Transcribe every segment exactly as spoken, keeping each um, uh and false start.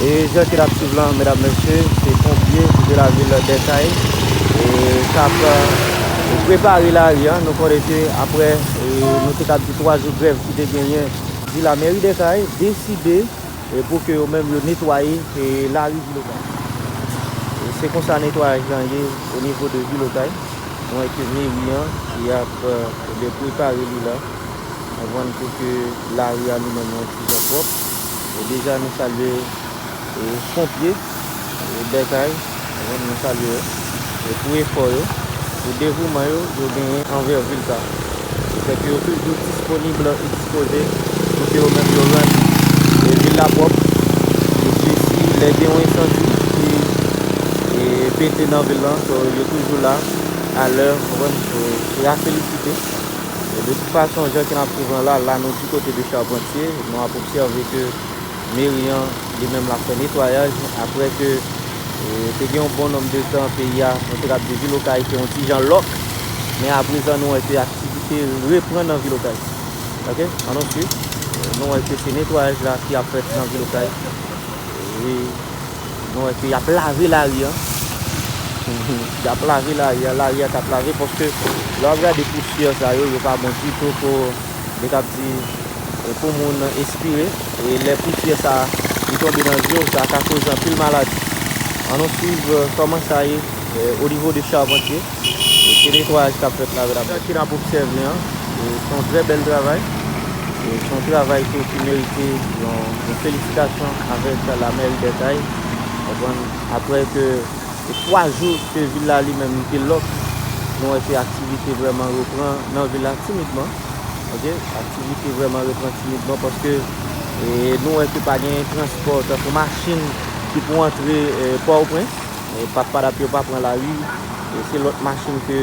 E jan ke n ap swiv lan, medam, mesye, se ponpye de lavil Dèkay, e, k ap, e, prepare lari a. Nou konnen ke apre, e, nou te kab di twa jou grèv ki te genyen, di lameri Dèkay deside, e, pou ke yo menm yo netwaye, e, lari vil Dèkay. E se konsa netwayaj lan ye o nivo de vil Okay. Nou wè ke meri an, y ap, e, ebyen, prepare li la. Konprann pou ke lari a li menm yon ti jan pwòp. E deja nou salye, e, ponpye, e, Dèkay. Konprann, nou salye yo. E pou efò yo, pou devouman yo, yo genyen anvè vil sa. Sèke yo toujou disponib e dispoze pou ke yo menm yo rann, e, vil la pwòp. Epi si lè gen yon ensandi ki, e, pete nan vil lan, so, yo toujou la, alè, konprann, so, e a felisite. E de tout fason, jan ke n ap swiv lan la, la nou di kote de Charpantye, nou ap obsève ke meri an, li menm, l ap fè netwayaj, apre ke, e, te gen yon bon nonb de tan peyi a, nou te kab di vil Okay te yon ti jan lòk, men aprezan nou wè ke aktivite reprann nan vil Okay. Oke, ann nou swiv. E, nou wè ke se netwayaj la ki ap fèt nan vil Okay. E, nou wè ke y ap lave lari an. Y ap lave lari an, lari an k ap lave, paske lè w ap gade pousyè sa yo, yo pa bon ditou pou, li kab di, e, pou moun espire. E lè pousyè sa a, li tonbe nan zye w, sa ka koze anpil maladi. Ann nou swiv, e, kòman sa ye, e, o nivo de Charpantye. E se netwayaj k ap fèt la, medam. Sa ki n ap obsève an, e, se yon trè bèl travay. E se yon travay tou ki merite yon, yon felisitasyon avèk lameri Dèkay. Konprann, apre ke twa jou ke vil la li menm li te lòk, nou wè ke aktivite vrèman reprann nan vil la timidman. Oke, aktivite vrèman reprann timidman paske, e, nou wè ke pa gen transpò tankou machin ki pou antre, e, Pòtoprens. E, padap yo pa pran lari. E se lòt machin ke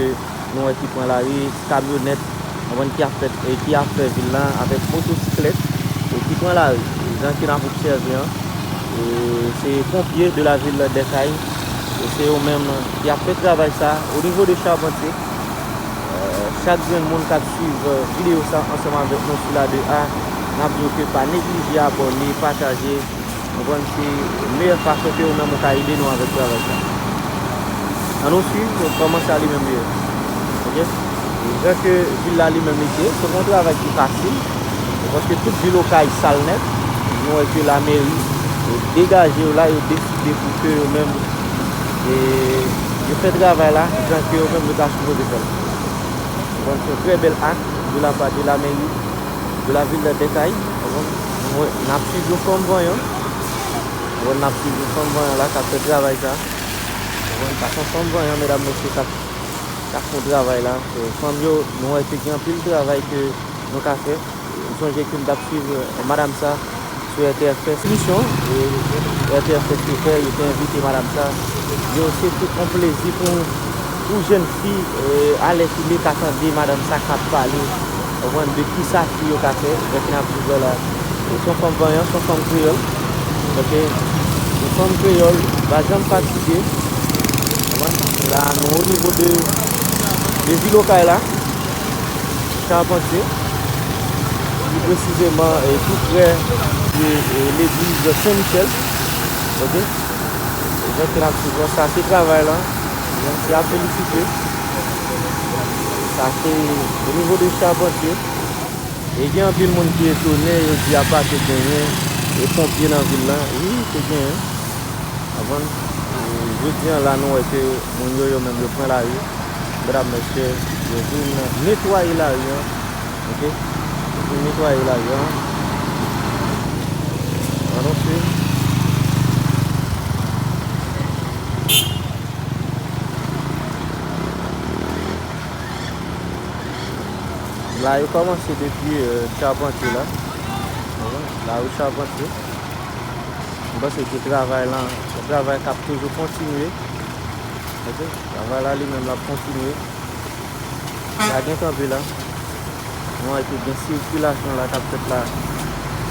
nou wè ki pran lari, kamyonèt, konprann, ki ap fè, e, ki ap fè vil lan avèk motosiklèt, e, ki pran lari. E jan ke n ap obsève an, e, se ponpye de lavil Dèkay, e se yo menm ki ap fè travay sa o nivo de Charpantye. E, chak grenn moun k ap swiv, e, videyo sa ansanm avèk nou sou la de A, n ap di w ke pa neglije abòne, pataje, konprann, se meyè fason ke ou menm ou ka ede nou avèk travay sa. Ann nou swiv kòman sa li menm li ye. Oke? E jan ke vil la li menm li te ye, se pa yon travay ki fasil, paske tout vil Okay sal nèt, nou wè ke lameri, e, degaje yo la, yo deside pou ke yo menm, e, yo fè travay la, jan ke yo menm yo ta sipoze fè l. Konprann, se yon trè bèl ak de la pa de lameri de lavil Dèkay. Konprann? Nou wè, n ap swiv yon fanm vanyan. Konprann, n ap swiv yon fanm vanyan la k ap fè travay sa. Konprann? Sa se yon fanm vanyan, medam, mesye, k ap, k ap fè yon travay la. E, fanm yo, nou wè ke gen anpil travay ke nou ka fè. E, m sonje ke m t ap swiv, e, madanm sa sou R T F S emisyon, e, R T F S te fè, yo te envite madanm sa. Yo, se te yon plezi pou, pou jèn fi, e, alèkile ka tande madanm sa k ap pale, konprann, de kisa fi yo ka fè, jan ke n ap viv la. E se yon fanm vanyan, se yon fanm kreyòl. Oke? Yon fanm kreyòl, pa janm fatige. Konprann? La, nou o nivo de, de vil Okay la. Charpantye, pi presizeman, e, tou prè de, e, legliz Sen Michèl. Oke? Jan ke n ap swiv lan, sa se travay lan. Donk, se a felisite. Sa se o nivo de Charpantye. E gen anpil moun ki etone, yo di apa te genyen, e, ponpye nan vil lan. Wi, te genyen. Konprann? E, jodi an la, nou wè ke moun yo, yo menm, yo pran lari. Medam, mesye, yo vin netwaye lari an. Oke? Yo vin netwaye lari an. Ann nou swiv. La, yo kòmanse depi, e, Charpantye la. Lari Charpantye. M panse ke travay lan, se yon travay k ap toujou kontinye. Oke? Travay la li menm l ap kontinye. Sa gen kanpe la. Nou wè ke gen sikilasyon la k ap fèt la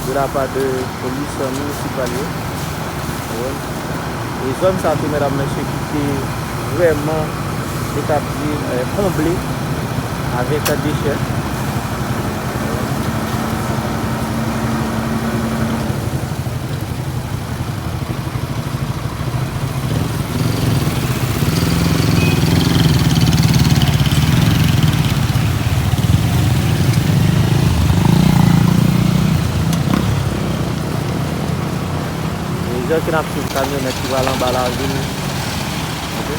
de la pa de polis minisipal yo. Ou wè? E zòn sa tou, medam, mesye, ki te vrèman, te kab di, e, konble avèk dechè. N ap swiv kamyonèt ki pral anba lavil. Ok?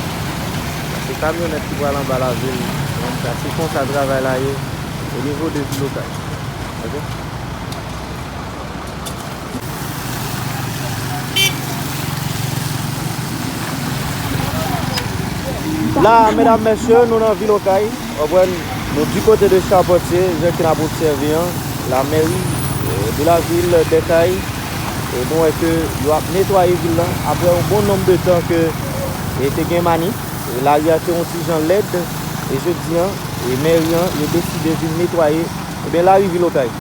Se kamyonèt ki pral anba lavil. Donk, se konsa travay la ye o nivo de vil Okay. Ok? La, medam, mesye, nou nan vil Okay. Konprann, nou di kote de Charpentier, jan ke n ap obsève an, la mairie, euh, de la ville d'Okay, e nou wè ke yo ap netwaye vil lan, apre yon bon nonb de tan ke, e te gen manif, e lari a te yon ti jan lèd, e jodi an, e mèri an, yo deside vin netwaye, ebyen, lari vil Okay.